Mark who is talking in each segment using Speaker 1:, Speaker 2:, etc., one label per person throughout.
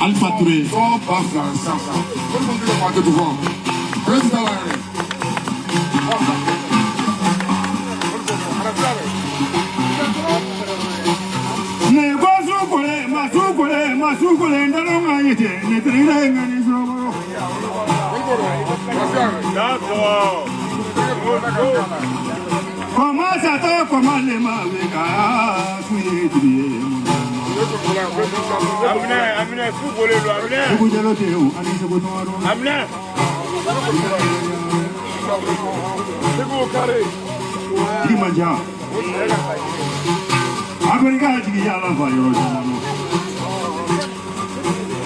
Speaker 1: Alpha Touré.
Speaker 2: Alpha Touré.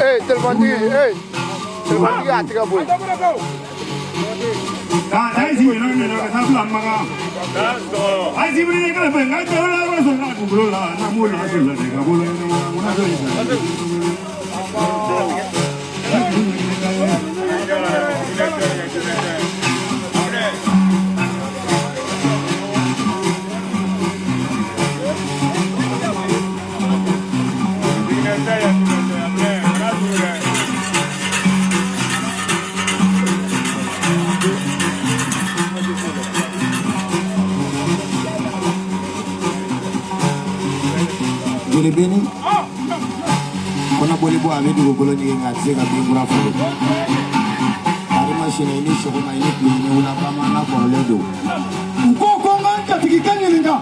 Speaker 3: Hey, téléphone, hey, téléphone, a tigɛ bɔ yen.
Speaker 4: Jolibeni kɔnɔ boli bɔ a bɛ dugukolo ɲigin nka a tɛ se ka bin kura falen. Kari masina i ni sɔgɔma i ni tile i ni wula bamanan kɔrɔlen don.
Speaker 5: U ko ko n ka n jatigikɛ ɲininka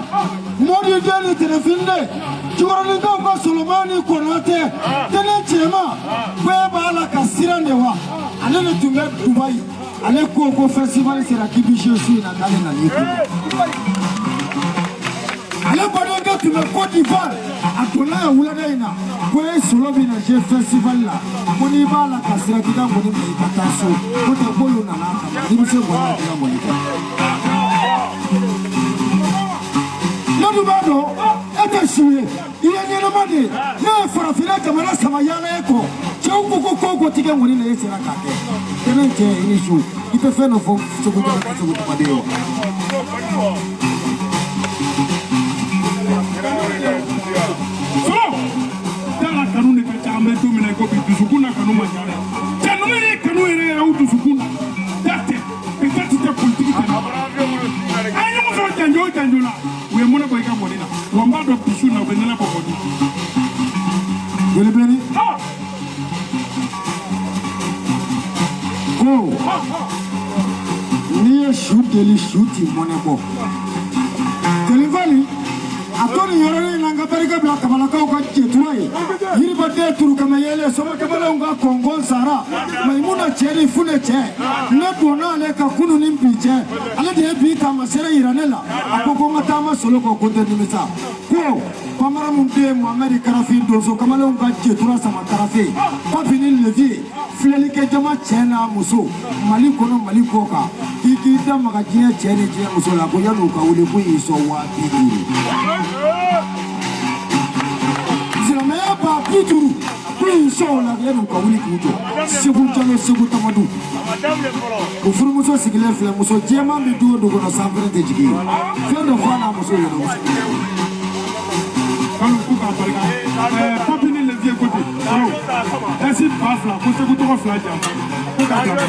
Speaker 5: Modi den ni Tɛnɛfin den Jikɔrɔninkaw ka Solomani Konatɛ tɛnɛ cɛma ko e b'a la ka siran de wa ale de tun bɛ Dubayi ale ko ko festival sera k'i bi se su in na k'ale nan'i kun. Ale badenkɛ tun bɛ Côte d'Ivoire a donna yan wulada in na ko e solo bɛ na jouer festival la ko n'i b'a la ka sira k'i ka ŋɔni bila i ka taa so ko tɛ k'olu nana a kama n'i bɛ se ŋɔni na k'i ka ŋɔni kɛ. Ne dun b'a dɔn e tɛ su ye i ye ɲɛnama de ye ne ye farafinna jamana saba yaala e kɔ cɛw ko ko ko ko ti kɛ ŋɔni na e sera k'a kɛ tɛnɛ cɛ i ni su i tɛ fɛn dɔ fɔ Segu jamana Segu tamaden ye wa.
Speaker 1: Kanu de ka ca an bɛ don min na i ko bi dusukun na kanu ma ca dɛ cɛ ninnu ye kanu yɛrɛ yɛrɛ u dusukun na da tɛ peut-être tɛ politique tɛ an ye ɲɔgɔn sɔrɔ janjo o janjo la u ye mɔnɛ bɔ i ka mɔni na wa n b'a dɔn bi su in na u bɛ nɛnɛ bɔ mɔni na.
Speaker 5: Jolibeni ko n'i ye su deli su ti mɔnɛ bɔ Jelifali a to nin yɔrɔnin in na n ka barika bila kabalakaw ka jɛtura ye yiribaden turu kɛmɛ yɛlɛ sɔmɔkɛbɛlɛw ka kɔnkɔn sara Mayimuna cɛ ni Fune cɛ ne donna ale ka kunu ni bi cɛ ale de ye bi taamasere yira ne la a ko ko n ka taama solo kɔ ko n tɛ nimisa ko bamara mun den Mohamɛdi Karafin donso kamalenw ka jɛtura sama karafe papi ni levier filɛlikɛ jama cɛ n'a muso Mali kɔnɔ Mali kɔ kan k'i k'i da maga diɲɛ cɛ ni diɲɛ muso la ko yan'u ka wuli ko y'i sɔn 50,000 silamɛya 50,000 ko y'i sɔn o la yan'u ka wuli k'u jɔ Segu Jalo Segu Tamadu o furumuso sigilen filɛ muso jɛman bɛ du o du kɔnɔ sanfɛrɛ tɛ jigin fɛn dɔ fɔ a n'a muso ɲɛna.
Speaker 1: Kalo ko k'a barika papi ni levier ko ten ɛsi 2000 ko Segu tɔgɔ fila janfa ko k'a bila.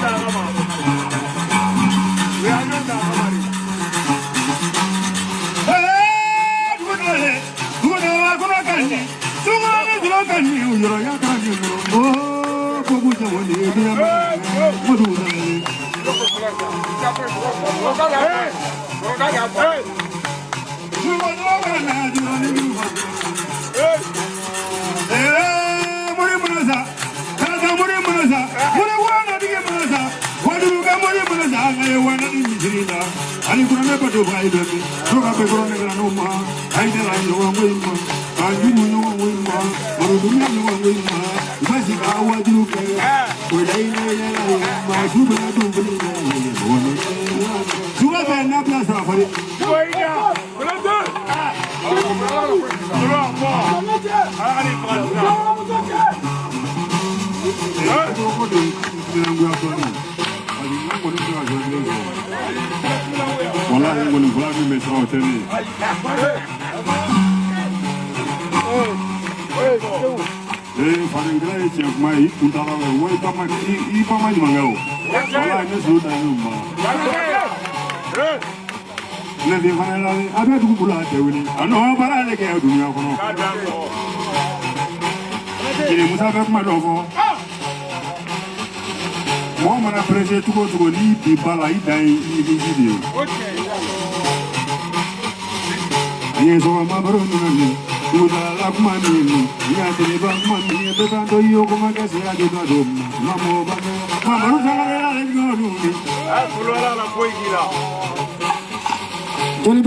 Speaker 5: Joli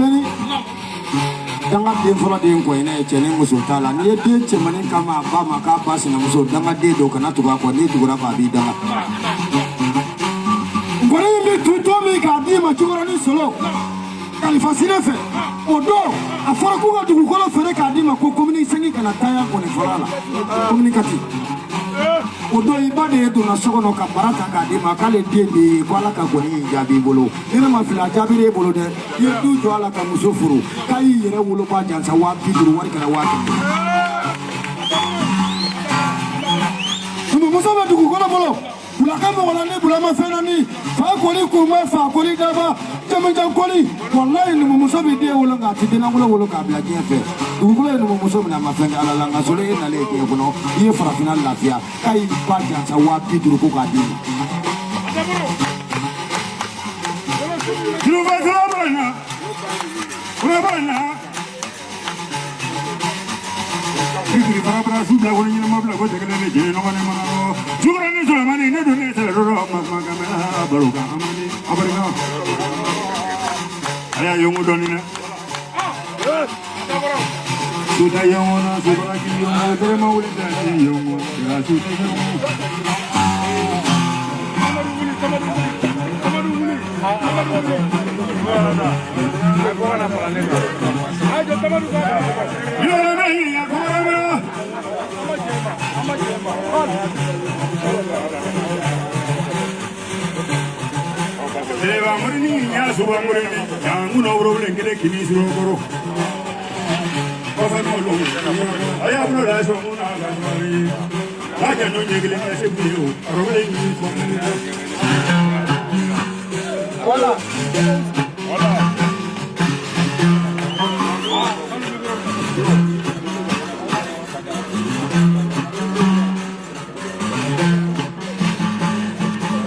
Speaker 5: danga den fɔlɔ den kɔ ne ye cɛ ni muso t'a la n'i ye den cɛmannin kama a ba ma k'a ba sinamuso danga den don kana tugu a kɔ n'i tugura kɔ a b'i danga. Nkɔni in bɛ tu don min k'a d'i ma Jikɔrɔni Solo kalifa sinɛ fɛ o don a fɔra k'u ka dugukolo feere k'a d'i ma ko commune 5 kana taa yan kɔni fɔra a la commune 4. O don i ba de ye donna so kɔnɔ ka bara ta k'a d'i ma k'ale den de ye ko Ala ka gɔni in jaabi i bolo ne ma fili a jaabira e bolo dɛ i ye du jɔ a la ka muso furu k'a y'i yɛrɛ woloba jansa 50,000 wari kɛra 100,000. Numumuso bɛ dugukolo bolo bulaka mɔgɔ la ni bulama fɛn na ni fa koli kunba fa koli daba jamanjan koli walayi numumuso bɛ den wolo nka a ti denlankolon wolo k'a bila diɲɛ fɛ dugukolo ye numumuso minɛ a ma fɛn kɛ Ala la nka Solo e nalen diɲɛ kɔnɔ i ye farafinna lafiya k'a y'i ba jansa 50,000 ko k'a d'i ma.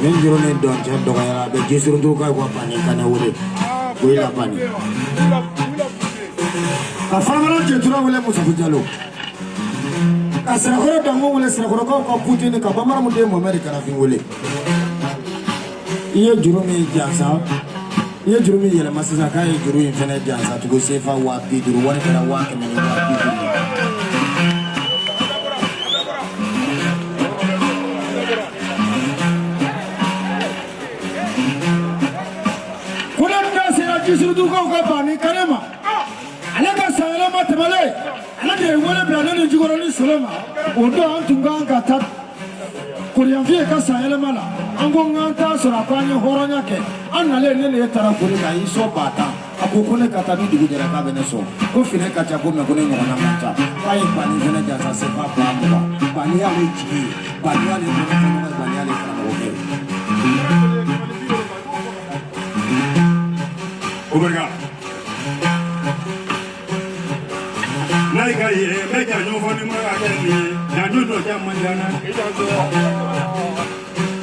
Speaker 5: Ni juru ni dɔn cɛ dɔgɔyara a bɛ jisurutukaw ka banni kanɛ wele o ye la banni. Ka farabalo cɛtura wele Musafu Jalo. Ka Sirakɔrɔ Dango wele Sirakɔrɔkaw ka Putini ka Bamaramuden Mohamɛdi Karafin wele. I ye juru min jansa i ye juru min yɛlɛma sisan k'a ye juru in fɛnɛ jansa tugun sefa 50,000 wari kɛra 150,000. Jisurutukaw ka banni kɛnɛ ma ale ka sanyɛlɛma tɛmɛlen ale de ye wele bila ne ni Jikɔrɔni Solo ma o don an tun kan ka taa Koriyanfiye ka sanyɛlɛma la an ko k'an t'a sɔrɔ a ko an ye hɔrɔnya kɛ an nalen ne de taara foli la a y'i sɔn 10,000 a ko ko ne ka taa ni dugu jɛra k'a bɛ ne sɔn ko fini ka ca ko mɛ ko ne ɲɔgɔnna man ca k'a ye banni fɛnɛ jansa sefa 20,000 banni y'ale jigi ye banni y'ale kɔnɔfɛnɔgɔ ye banni y'ale karamɔgɔkɛ ye.
Speaker 1: Obrigado. N'a ka ye n bɛ janjo fɔ ni ma ka kɛ nin ye. Janjo dɔ ja man ca na.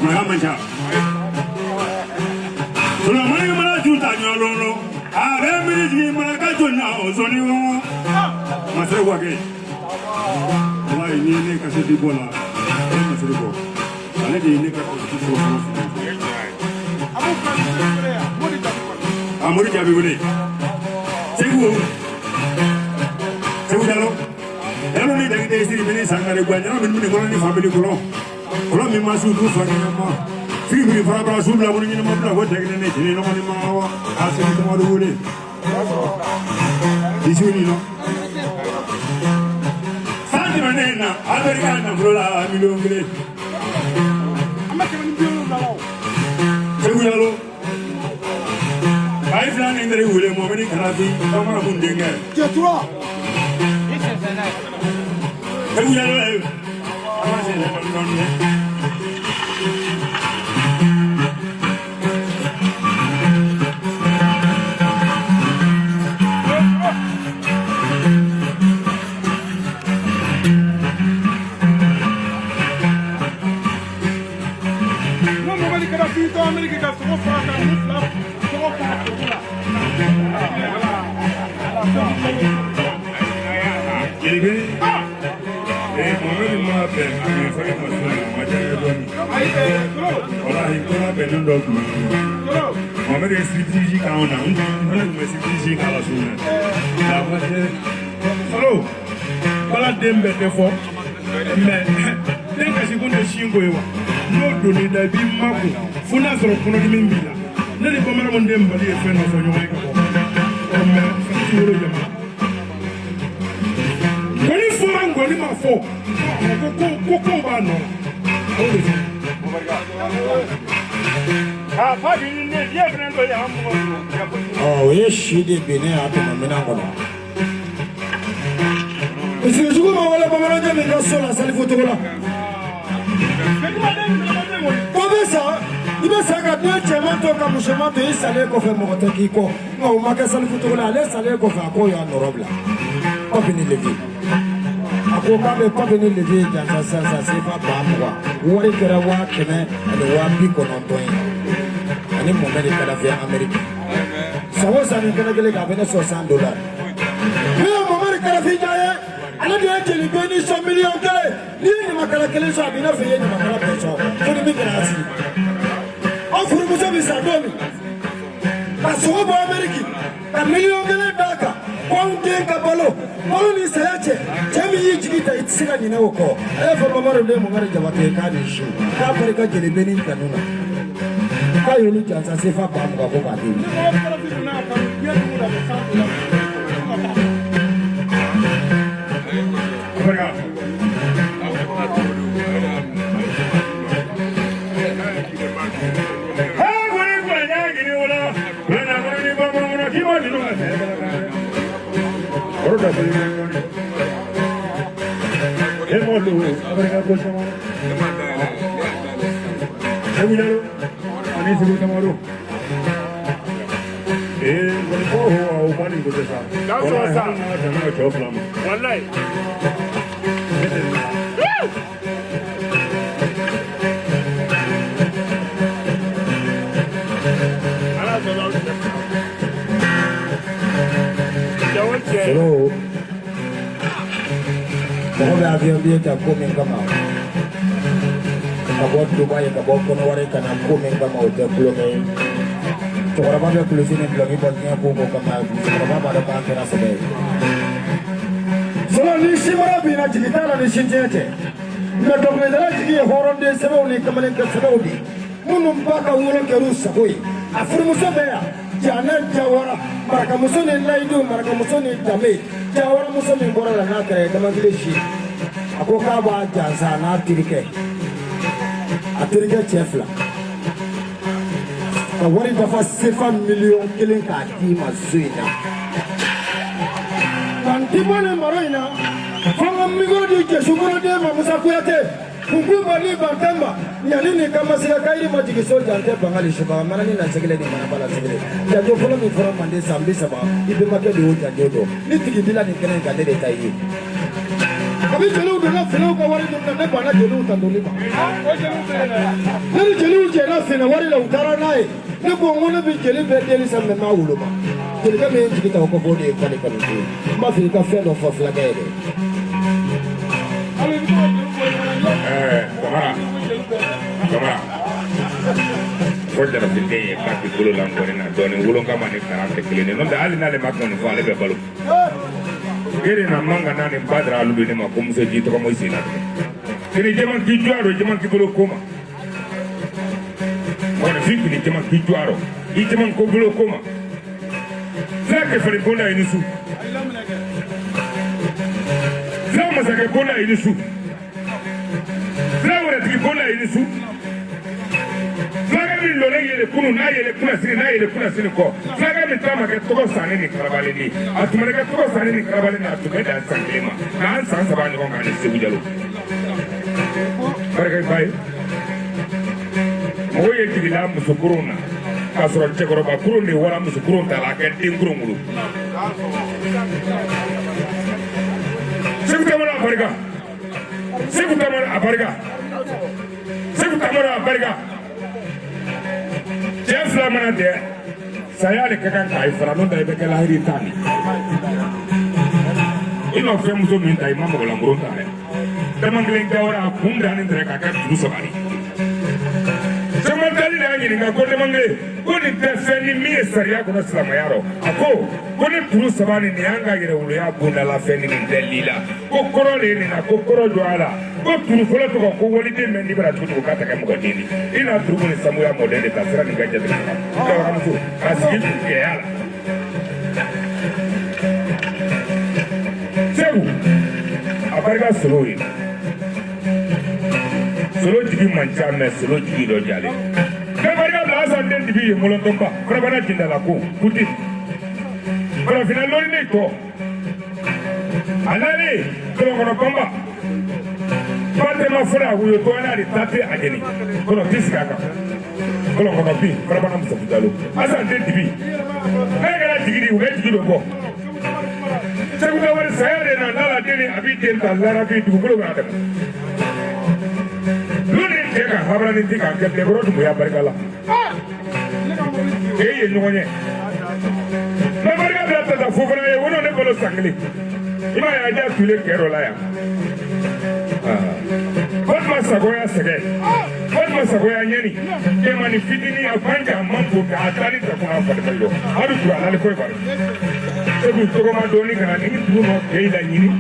Speaker 1: Mara man ca. Solomani mana ju ta ɲɔ lɔlɔ. A bɛ miiri jigin mana ka jɔ na o sɔnni wɔn. Masere Wage. Walayi n'i ye ne kasɛti bɔ la, e ye masere bɔ. Ale de ye ne ka kasɛti fɔlɔ fɔlɔ fɔlɔ. A Mori Jaabi wele. Segu. Segu Jalo. Jalo ni Jakite siri bini sangare gwa ɲɛna minnu ni kɔlɔ ni fabili kɔlɔ. Kɔlɔ min ma su du fa ɲɛnama. Firi firi fara bara su bila bolo ɲɛnama bila ko tɛgɛ ne jeni nɔgɔ ni ma wa. A sigi tɔmɔdu wele. Disiw ni nɔ. San tɛmɛnen na Amerika nafolo la 1,000,000. Segu Jalo. A ye fila ni teri wele Mohamɛdi Karafi Bamanan mun denkɛ.
Speaker 5: Jɛtura.
Speaker 1: Segu Jalo ye. An ka segin dɔɔni dɔɔni. Jelikɛ ee Mohamɛdi ma bɛn a ye fɛn ma sɔrɔ a ma diya n ye dɔɔnin. Walahi ko labɛnnen dɔ tun bɛ n bolo. Mohamɛdi ye striptease k'anw na n fana tun bɛ striptease k'a la su in na. Nka a ma kɛ. Falo bala den bɛɛ tɛ fɔ mais den kasi kun tɛ sin ko ye wa n'o donn'i da i b'i makun fo n'a sɔrɔ kɔnɔdimi b'i la ne ni bamanan mun den bali ye fɛn dɔ fɔ ɲɔgɔn ye ka bɔ ɔ mais fɛn ti wolo jama nkɔni fɔra nkɔni ma fɔ ko ko ko ko b'a nɔ la o de fɔ.
Speaker 4: Ɔ o ye si de binnen a tɔmɔ minɛn kɔnɔ.
Speaker 5: Sigijugu ma wele bamanankɛ min ka so la Salifu Togo la. Ko bɛ sa, i bɛ sa ka den cɛman to ka musoman to i salen kɔfɛ mɔgɔ tɛ k'i kɔ. Nka o ma kɛ Salifu Togo la, ale salen kɔfɛ a k'o y'a nɔrɔ bila. Papi ni Levi. A ko k'a bɛ Papi ni Levi jansa sisan sefa 20,000. Wari kɛra 190,000 ye. Ani Mohamɛdi Kadafi Ameriki. San o san nin kɛnɛ kelen kan a bɛ ne sɔn $100. Min ye Mohamɛdi Kadafi ja ye, ale de ye jeli bɛɛ ni sɔn 1,000,000. N'i ye ɲamakala kelen sɔn a b'i n'a fɔ i ye ɲamakala bɛɛ sɔn fo ni min kɛra a sigi. Aw furumuso bɛ sa don min ka sogo bɔ Ameriki ka 1,000,000 d'a kan ko anw den ka balo balo ni saya cɛ cɛ min y'i jigi ta i tɛ se ka ɲinɛ o kɔ. A y'a fɔ Mamadu den Mohamɛdi Jabate k'a ni su k'a barika jeli bɛ ni kanu na k'a y'olu jansa sefa 20,000 ko k'a di.
Speaker 1: Wallahi.
Speaker 4: Solo mɔgɔ bɛ avion billet ta ko min kama ka bɔ Dubaï ka bɔ Kɔnɔwari ka na ko min kama o tɛ tulonkɛ ye. Cɛkɔrɔba bɛ kulusi ni dulɔki bɔ diɲɛ ko ko kama musokɔrɔba b'a dɔn k'a kɛra sɛbɛ ye.
Speaker 5: Solo ni simara binna jigi t'a la ni sintiɲɛ cɛ. Nka dɔnkilidala jigi ye hɔrɔnden sɛbɛw ni kamalenkɛ sɛbɛw de ye minnu ba ka wolo kɛr'u sago ye. A furumuso bɛ yan Janɛ Jawara marakamuso ni layidu marakamuso ni danbe Jawara muso min bɔra la n'a kɛra damankelen si a ko k'a b'a jansa n'a terikɛ a terikɛ cɛ fila ka wari dafa sefa 1,000,000 k'a d'i ma so in na. Ka n ti bɔ nin baro in na fo n ka mikoro di Jɛsukɔrɔden ma Musa Kuyate kunkunba ni bantɛnba ɲani ni kamasiga kayiri ma jigin so jantɛ bangali suba mana ni nasɛgɛlɛ ni manaba lasɛgɛlɛ janjo fɔlɔ min fɔra manden san 30 i bɛnbakɛ de y'o janjo dɔn ni tigi b'i la nin kɛnɛ in kan ne de ta ye. Kabi jeliw donna finɛw ka wari dun na, ne banna jeliw tantoli ma. Ne ni jeliw jɛra finɛ wari la, u taara n'a ye. Ne ko n ko ne bɛ jeli bɛɛ deli sa, mɛ n m'a woloma. Jelikɛ min ye n jigi ta o kɔfɛ, o de ye Fali Kanute ye. N b'a fɛ i ka fɛn dɔ fɔ fulakɛ ye dɛ.
Speaker 4: Kamara, Kamara, fɔ jarafiden ye k'a tɛ bolo la nkɔni na dɔɔni wolonka ma ni kalan tɛ kelen ye, n'o tɛ hali n'ale ma kɔni fɔ, ale bɛ balo. E de na man ka n'a ni badara alu ne ma ko muso ji tɔgɔ mo sen na kini jama k'i jɔ a rɔ, jama k'i bolo ko ma mɔgɔninfin kini jama k'i jɔ a rɔ, i jama ko bolo ko ma fila kɛ fari bonda i ni su, fila masakɛ bonda i ni su, fila wɛrɛtigi bonda i ni su, fulakɛ min lɔlen yɛlɛ kunu n'a yɛlɛ kunna sini n'a yɛlɛ kunna sini kɔ, fulakɛ min ta ma kɛ tɔgɔ sanni ni karabalen ni a tun mana kɛ tɔgɔ sanni ni karabalen ni a tun bɛ dan san kelen ma k'an san saba ɲɔgɔn kan ni Segu Jalo barika ba ye. Mɔgɔw ye jigila musokurun na k'a sɔrɔ cɛkɔrɔba kurun de wara musokurun ta la a kɛ den kurun bolo. Segu Tamaro a barika, Segu Tamaro a barika, Segu Tamaro a barika. Cɛ fila mana dɛ saya de ka kan k'a ye fara, n'o tɛ i bɛ kɛ lahiri tan de. I ma fɛn muso min ta, i ma mɔgɔ lankolon ta dɛ. Dama kelen jawara a kun dannen tɛrɛ k'a kɛ dugu saba de. Sɛkumatali de y'a ɲininka ko dama kelen ko nin tɛ fɛn ni min ye sariya kɔnɔ silamɛya rɔ. A ko ko ni turu saba nin y'an ka yɛrɛwoloya bondala fɛn ni nin tɛ li la, ko kɔrɔ de ye nin na, ko kɔrɔ jɔ a la, ko turu fɔlɔ tɔgɔ ko waliden bɛ n'i bara cogo cogo k'a tɛ kɛ mɔgɔ den di. I na turu ni samuya mɔden de ta sira nin ka jate jawaramuso k'a sigi kun gɛlɛya la. Segu a barika solo ye, solo jigi man ca mɛ solo jigi dɔ jalen bɛɛ barika bila. Asan den dibi ye mɔlɔntɔnba farabana jindala ko kuti farafinna lɔnni ne tɔ a nalen kɔlɔnkɔnɔ banba batema fɔlɔ a wuyo tɔgɔ de ta tɛ a jeni kɔnɔ tɛ sigi a kan kɔlɔnkɔnɔ bin farabana musafu jalo Asan den dibi n'a kɛra jigi di u bɛ jigi dɔ bɔ. Segu wari saya de na n'a den a b'i den ta larabi dugukolo b'a dɛmɛ n'u ni cɛ ka habarani ti k'a kɛ dɛkɔrɔ Dunbuya barika la k'e ye ɲɔgɔn ye n barika bila tata Fofana ye o ne bolo san kelen i m'a ye a ja tulen kɛ dɔ la yan. Fatuma Sagoya sɛgɛ, Fatuma Sagoya ɲɛni cɛmanni fitinin a fan jan man bon k'a taali ta kunna fari jɔ a bɛ turu a lali koyi bari Segu tɔgɔma dɔɔni ka na ni dugu nɔ k'e laɲini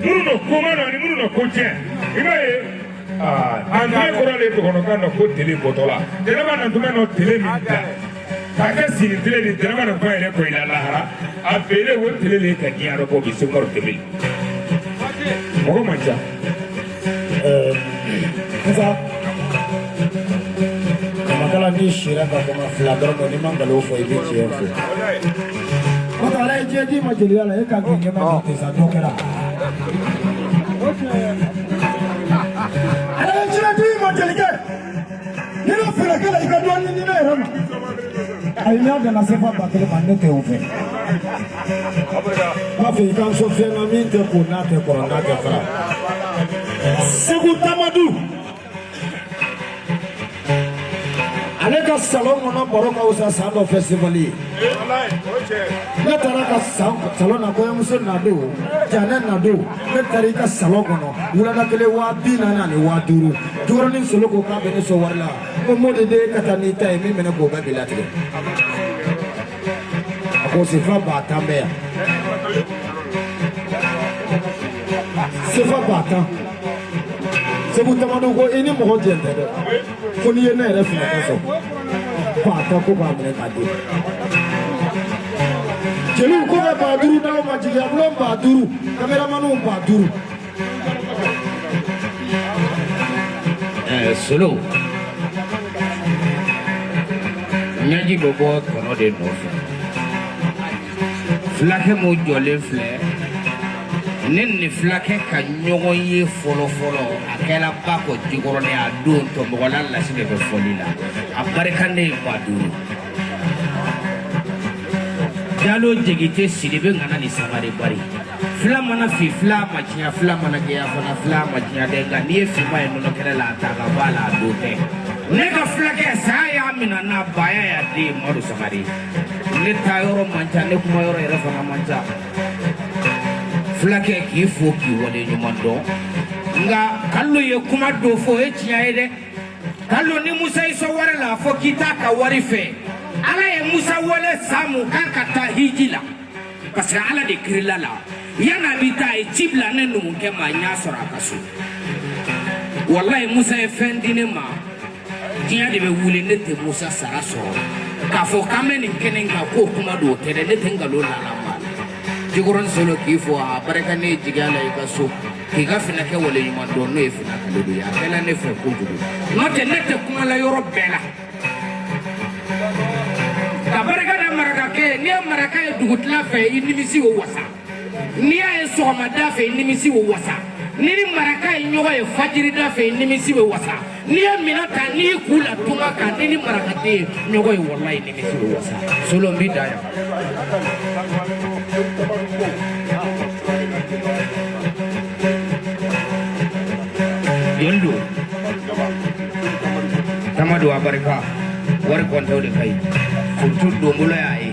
Speaker 4: minnu nɔ koma nɔ ani minnu nɔ ko tiɲɛ i b'a ye aa ne kɔrɔ le dɔgɔnɔkan nɔ ko tele bɔtɔ la jɛnɛba na tun bɛ nɔ tele min bila k'a kɛ sini tele ni jɛnɛba na kuma yɛrɛ ko i la lahara a feere o tele le ka diɲɛ dɔ bɔ bi Segu tele mɔgɔ man ca.
Speaker 5: Musa ɲamakala n'i sira ka kɔnɔ fila dɔrɔn don, n'i ma nkalon fɔ i bɛ tiɲɛ fɔ. N'o tɛ Ala ye diɲɛ d'i ma jeliya la, e kan k'i ɲɛma k'i tɛ sa dɔ kɛra. Ala ye diɲɛ d'i ma jelikɛ, n'i bɛ fɛɛrɛ kɛ la i ka dɔɔnin di ne yɛrɛ ma. Ayi, n'a danna sefa 1000 ma, ne tɛ o fɛ. N b'a fɛ i ka n sɔn fɛn na min tɛ ko n'a tɛ kɔrɔ n'a tɛ fara. Segu Tamadu ale ka salon kɔnɔ baro ka wusa san dɔ festival ye. Ne taara ka salon na, kɔɲɔmuso na don, janɛ na don, ne taara i ka salon kɔnɔ wulada kelen 40 000 ani 5000. Jukɔrɔnin solo ko k'a bɛ ne sɔn wari la, ko Modi de ka taa n'i ta ye min minɛ k'o bɛɛ bi latigɛ. A ko sefa 10 000 bɛ yan, sefa 10 000. Segu Tamadu ko i ni mɔgɔ jɛn tɛ dɛ, fo n'i ye ne yɛrɛ finɛkɛ sɔn 10 000 ko k'a minɛ k'a di. Jeliw ko ka 5000 d'aw ma, jigiyabulon 5000, kameramaniw 5000.
Speaker 2: Solo ɲɛji bɛ bɔ tɔnɔ de nɔfɛ. Fulakɛ mun jɔlen filɛ ne ni fulakɛ ka ɲɔgɔn ye fɔlɔ fɔlɔ, a kɛra ba kɔ Jikɔrɔni a don tɔmɔgɔla lasi de bɛ fɔli la, a barika ne ye 5000. Jalo Jegite Sidibe ŋana ni Sangare Bari. Fila mana fi fila ma tiɲɛ, fila mana jɛya fana fila ma tiɲɛ dɛ, nka n'i ye finman ye nɔnɔ kɛnɛ la a ta ka bɔ a la a don tɛ. Ne ka fulakɛ saya y'a minɛ n'a baya y'a den Madu Sangare. Ne taa yɔrɔ man ca, ne kuma yɔrɔ yɛrɛ fana man ca. Fulakɛ k'i fo k'i wale ɲuman dɔn, nka Kalilu ye kuma dɔ fɔ, o ye tiɲɛ ye dɛ. Kalilu, ni Musa y'i sɔn wari la, a fɔ k'i t'a ka wari fɛ. Ala ye Musa wele san mun k'a ka taa hiji la, parce que Ala de kirila la yan'a bɛ taa, a ye ci bila ne numukɛ ma, n y'a sɔrɔ a ka so. Walayi, Musa ye fɛn di ne ma, diɲɛ de bɛ wuli, ne tɛ Musa sara sɔrɔ k'a fɔ k'an bɛ nin kɛnɛ kan k'o kuma don, o tɛ dɛ, ne tɛ nkalon la la maa la. Jikɔrɔni Solo k'i fo, a barika ne ye jigiya la i ka so k'i ka finakɛ wale ɲuman dɔn, n'o ye fina kale don ye, a kɛla ne fɛ kojugu, n'o tɛ ne tɛ kuma la yɔrɔ bɛɛ la. Ka barika da marakakɛ ye, n'i ye maraka ye dugutila fɛ, i nimisi o wasa, n'i y'a ye sɔgɔmada fɛ, i nimisi o wasa, ni ni maraka ye ɲɔgɔn ye fajirida fɛ, i nimisi bɛ wasa, n'i ye minɛn ta n'i y'i kun la tunga kan, ni ni marakaden ye ɲɔgɔn ye, walayi nimisi bɛ wasa. Solo, n b'i da yan. Joli don Tamadu, a barika wari kɔntɛw de ka ɲi, surtout donbolo y'a ye.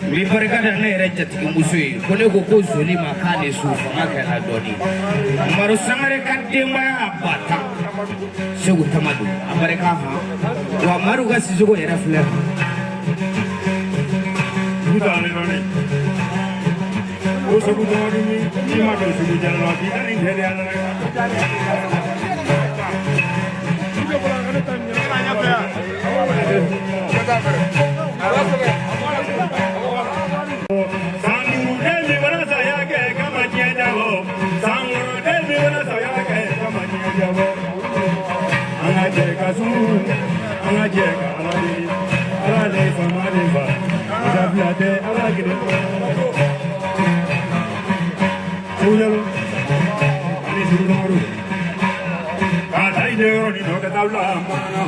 Speaker 2: N bɛ barika da ne yɛrɛ jatigimuso ye, ko ne ko ko zoli ma k'a ni su fanga kɛra dɔɔni. Umaru Sangare ka denbaya ba tan, Segu Tamadu a barika han, wa Madu ka Sisoko yɛrɛ filɛ han.
Speaker 1: Dugu taalen dɔɔni. Ko Segu Tamadu n'i ma don Segu jala la, k'i ka nin teliya la dɛ. San duuru den min mana saya kɛ kama diɲɛ jabɔ, san wɔɔrɔ den min mana saya kɛ kama diɲɛ jabɔ. An ka jɛ ka sun, an ka jɛ ka Ala deli, Ala de fama de fa, masa fila tɛ Ala kelen. Segu Jalo ani Segu Tamadu k'a ta i den yɔrɔ nin nɔ ka taa bila mɔnɛ na.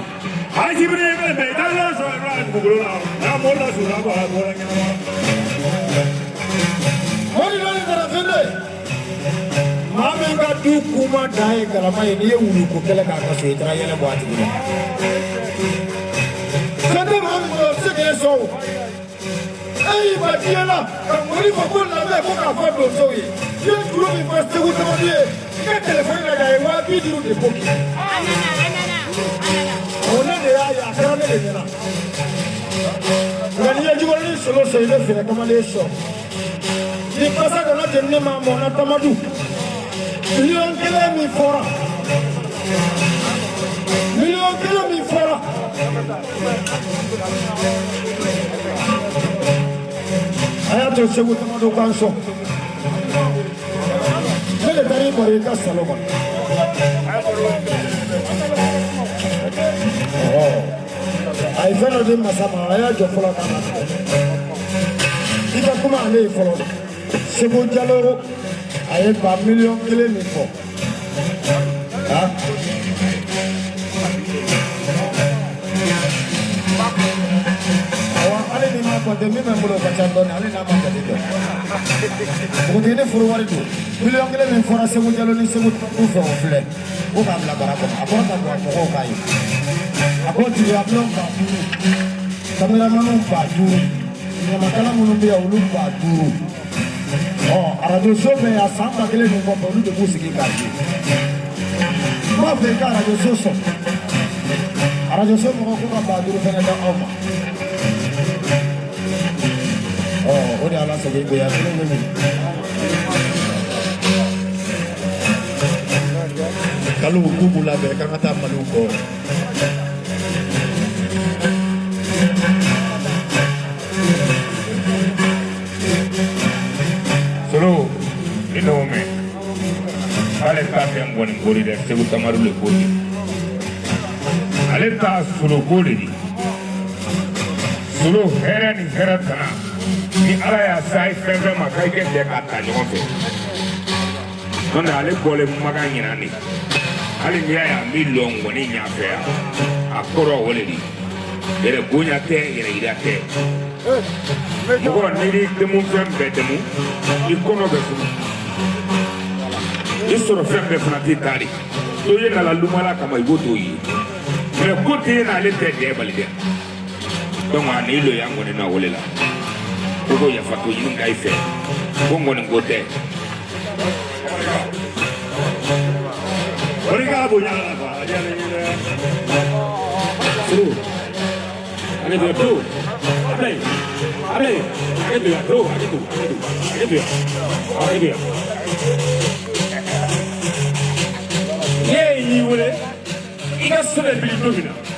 Speaker 1: A jibiri bɛ bɛn i taa la sɔrɔ dugukolo la, n'a mɔla sɔrɔ a bɔra ɲɛnama.
Speaker 5: Mɔni dɔɔni farafin de, maa min ka du kuma dan ye galama ye, n'i ye wuluko kɛlɛ k'a ka so, i taara yɛlɛ bɔ a tigi la. Fɛn tɛ maa min bolo, o tɛ se k'e sɔn o. E y'i ban diɲɛ la ka ŋɔni fɔ ko lamɛn ko k'a fɔ donsow ye. I ye juru min fɔ Segu Tamadu ye, i ka telefɔni lajɛ, a ye 50 000 de ko kɛ. O ne de y'a ye, a kɛra ne de ɲɛna. Nka n'i ye Jikɔrɔni Solo sɔn, i bɛ fɛrɛ kamalen sɔn. Ni basa donna jenini ma mɔnna Tamadu, miliyɔn 1 min fɔra, miliyɔn 1 min fɔra, a y'a to Segu Tamadu kan sɔn. Ne de taara i baro i ka salon kɔnɔ. A ye fɛn dɔ di masa ma, a y'a jɔ fɔlɔ k'a latigɛ. I ka kuma ale ye fɔlɔ. Segu Jalo, a ye ba miliyɔn 1 min fɔ. Ha? Awa, hali ni m'a kɔnte, min bɛ n bolo o ka ca dɔɔni, hali n'a ma jate dɔn. Npogotigini furu wari don. Miliyɔn 1 min fɔra Segu Jalo ni Segu Tamadu fɛ, o filɛ. Ko k'a bila bara kɔnɔ. A kɔrɔ ka don a mɔgɔw k'a ye. A ko tigiya bulon 5000, kameramaniw 5000, ɲamakala minnu bɛ yan olu 5000. Ɔ arajo so bɛ yan san 1000 nin kɔfɛ, olu de b'u sigi k'a ye. N b'a fɛ i ka arajo so sɔn. Arajo so mɔgɔw ko ka 5000 fɛnɛ di aw ma. Ɔ o de y'Ala sago i bonya kelen bɛ min.
Speaker 4: Kalo k'u b'u labɛn k'an ka taa Maliw kɔ.
Speaker 1: Solo, ni n'o mɛn k'ale ta tɛ ngɔni ko de dɛ, Segu Tamadu le ko de, ale ta solo ko de di. Solo hɛrɛ ni hɛrɛ tana ni Ala y'a sa ye fɛn fɛn ma k'a kɛ jɛ k'a ta ɲɔgɔn fɛ, n'o tɛ ale bɔlen Makan ɲinan de, hali n'i y'a ye a bɛ lɔ ngɔni ɲɛfɛ yan, a kɔrɔ o le di, yɛrɛ bonya tɛ, yɛrɛ yira tɛ. Mɔgɔ n'i y'i dɛmɛ fɛn bɛɛ dɛmɛ, i kɔnɔ bɛ funu, i sɔrɔ fɛn bɛɛ fana tɛ taa de. To ye nana lumala kama, i b'o t'o ye, mais ko tɛ ye n'ale tɛ dɛ bali dɛ. Donc a n'i lo yan kɔni na o de la ko yafa ko ɲini ka i fɛ ko n kɔni ko tɛ.
Speaker 6: Barika bonya la quoi, a diyara n ye dɛ.
Speaker 1: Suru ale bɛ to Ablaye, Ablaye, ale bɛ yan to, ale to, ale to, ale bɛ yan, ale bɛ yan. Ne y'i wele i ka so bɛ wuli don min na.